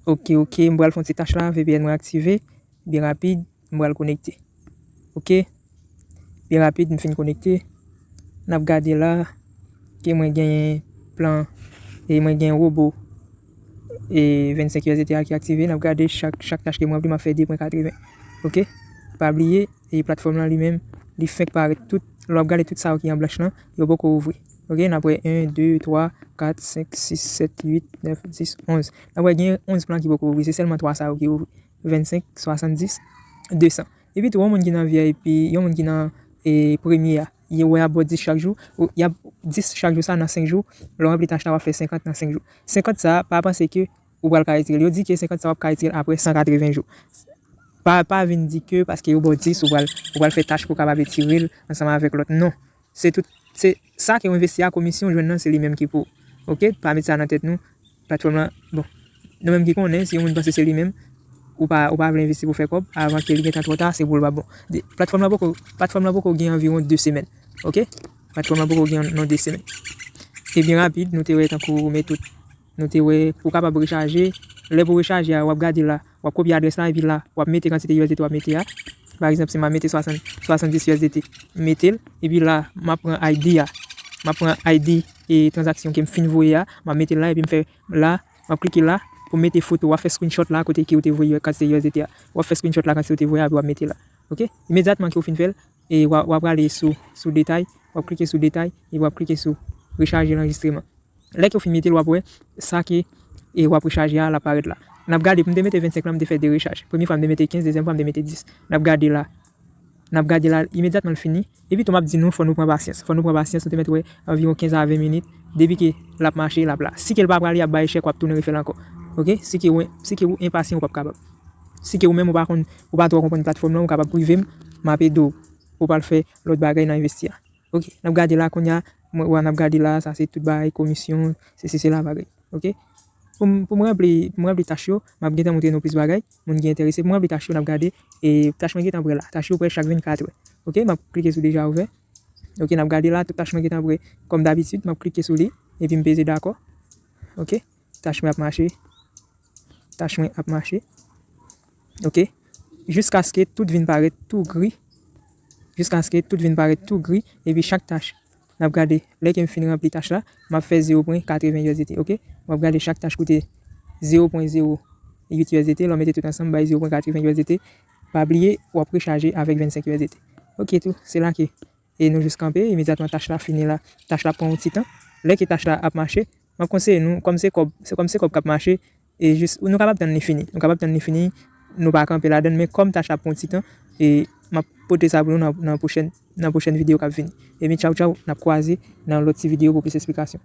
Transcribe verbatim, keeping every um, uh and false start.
Ok, ok, m pral fè yon ti tach la, V P N mwen aktive. Byen rapid, m pral konekte. Ok, byen rapid, m fin konekte. N ap gade la, ke mwen genyen plan, e mwen genyen robo, e vennsenk U S D T a ki aktive. N ap gade chak, chak tach ke mwen ranpli, m ap fè de pwen katreven. Ok, pa bliye, e platfòm lan li menm, li fenk parèt tout, lè w ap gade tout sa yo ki an blanch lan, yo poko ouvri. Ok, n ap wè en, de, twa, kat, senk, sis, sèt, uit, nèf, dis, onz. N ap wè gen onz plan ki poko ouvri, se sèlman twa sa yo ki ouvri. Vennsenk, swasanndis, desan. Epi tou, yon moun ki nan V I P, yon moun ki nan, e, premye a, y ap dis chak jou, ou, y ap dis chak jou sa nan senk jou, lè w ranpli tach la, w ap fè senkant nan senk jou. Senkant sa, pa panse ke ou pral ka retire l. Yo di ke senkant sa, w ap ka retire l apre san katreven jou. Pa, pa vin di ke paske yo ba w dis, ou pral, ou pral fè tach pou w kapab retire l ansanm avèk lòt. Non. Se tout, se sa ke w envesti a, komisyon w jwenn nan, se li menm ki pou ou. Ok? Pa met sa nan tèt nou. Platfòm lan, bon, nou menm ki konnen, si yon moun panse se li menm, ou pa, ou pa vle envesti pou fè kòb, avan ke li gentan twò ta, se pou l pa bon. De, platfòm lan poko, platfòm lan poko gen anviwon de semèn. Ok? Platfòm lan poko gen nan de semèn. E byen rapid, nou te wè tankou metòd, nou te wè pou w kapab rechaje. Lè pou rechaje a, w ap gade la, w ap kopye adrès la, epi la, w ap mete kantite U S D T w ap mete a. Pa egzanp, si m ap mete swasann, swasanndis U S D T, m mete l, epi la, m ap pran I D a. M ap pran I D e tranzaksyon ke m fin voye a, m ap mete l la, epi m fè la, m ap klike la, pou m mete foto, w ap fè screenshot la, kote ke w te voye kantite U S D T a. W ap fè screenshot la, kantite w te voye a, epi w ap mete la. Ok? Imedyatman ke w fin fè l, e w ap, w ap prale sou, sou detay, w ap klike sou detay, epi w ap klike sou rechaje lanrejistreman. Lè ke w fin mete l, w ap wè sa ke, e w ap rechaje a, l ap parèt la. N ap gade, pou m te mete vennsenk lan, m te fè de rechaj. Premye fwa, m te mete kenz, dezyèm fwa, m te mete dis. N ap gade la. N ap gade la, imedyatman l fini. Epi tou, m ap di nou, fò nou pran pasyans. Fò nou pran pasyans, nou te mèt wè anviwon kenz a ven minit. Depi ke l ap mache, l ap la. Si ke l pa prale, y ap bay chèk, w ap tounen refè l ankò. Ok? Si ke w, si ke w enpasyan, ou p ap kapab. Si ke ou menm, ou pa konn, ou pa twò konprann platfòm lan, ou kapab prive m, m ap ede w pou w pral fè lòt bagay nan envesti a. Ok, n ap gade la kounye a, mwen, wè, n ap gade la, sa se tout bagay, komisyon, se, se, se la bagay. Ok? Pou m, pou m ranpli, pou m ranpli tach yo, m ap gentan montre nou plis bagay, moun ki enterese. Pou m ranpli tach yo, n ap gade, e tach mwen gentan prè la. Tach yo prè chak vennkatrè. Ok, m ap klike sou deja ouvè. Ok, n ap gade la, tout tach mwen gentan prè. Kòm dabitid, m ap klike sou li, epi m peze dakò. Ok, tach mwen ap mache. Tach mwen ap mache. Ok. Jiskaske tout vin parèt tou gri. Jiskaske tout vin parèt tou gri. Epi chak tach, n ap gade. Lè ke m fin ranpli tach la, m ap fè zewo pwen katreven U S D T. Ok. M ap gade chak tach koute zewo pwen zewo uit U S D T. Lè w mete tout ansanm, bay zewo pwen katreven U S D T. Pa bliye, w ap rechaje avèk vennsenk U S D T. Ok tou, se la ke e nou jis kanpe, imedyatman tach la fini la, tach la pran yon ti tan. Lè ke tach la ap mache, m ap konseye nou, kòm se kòb, se kòm se kòb k ap mache, e jis, nou kapab tann li fini. Nou kapab tann li fini, nou pa kanpe ladan l, men kòm tach la ap pran yon ti tan, e m ap pote sa pou nou nan, nan pwochèn, nan pwochèn videyo k ap vini. Epi tchaw tchaw, n ap kwaze nan lòt ti videyo pou plis esplikasyon.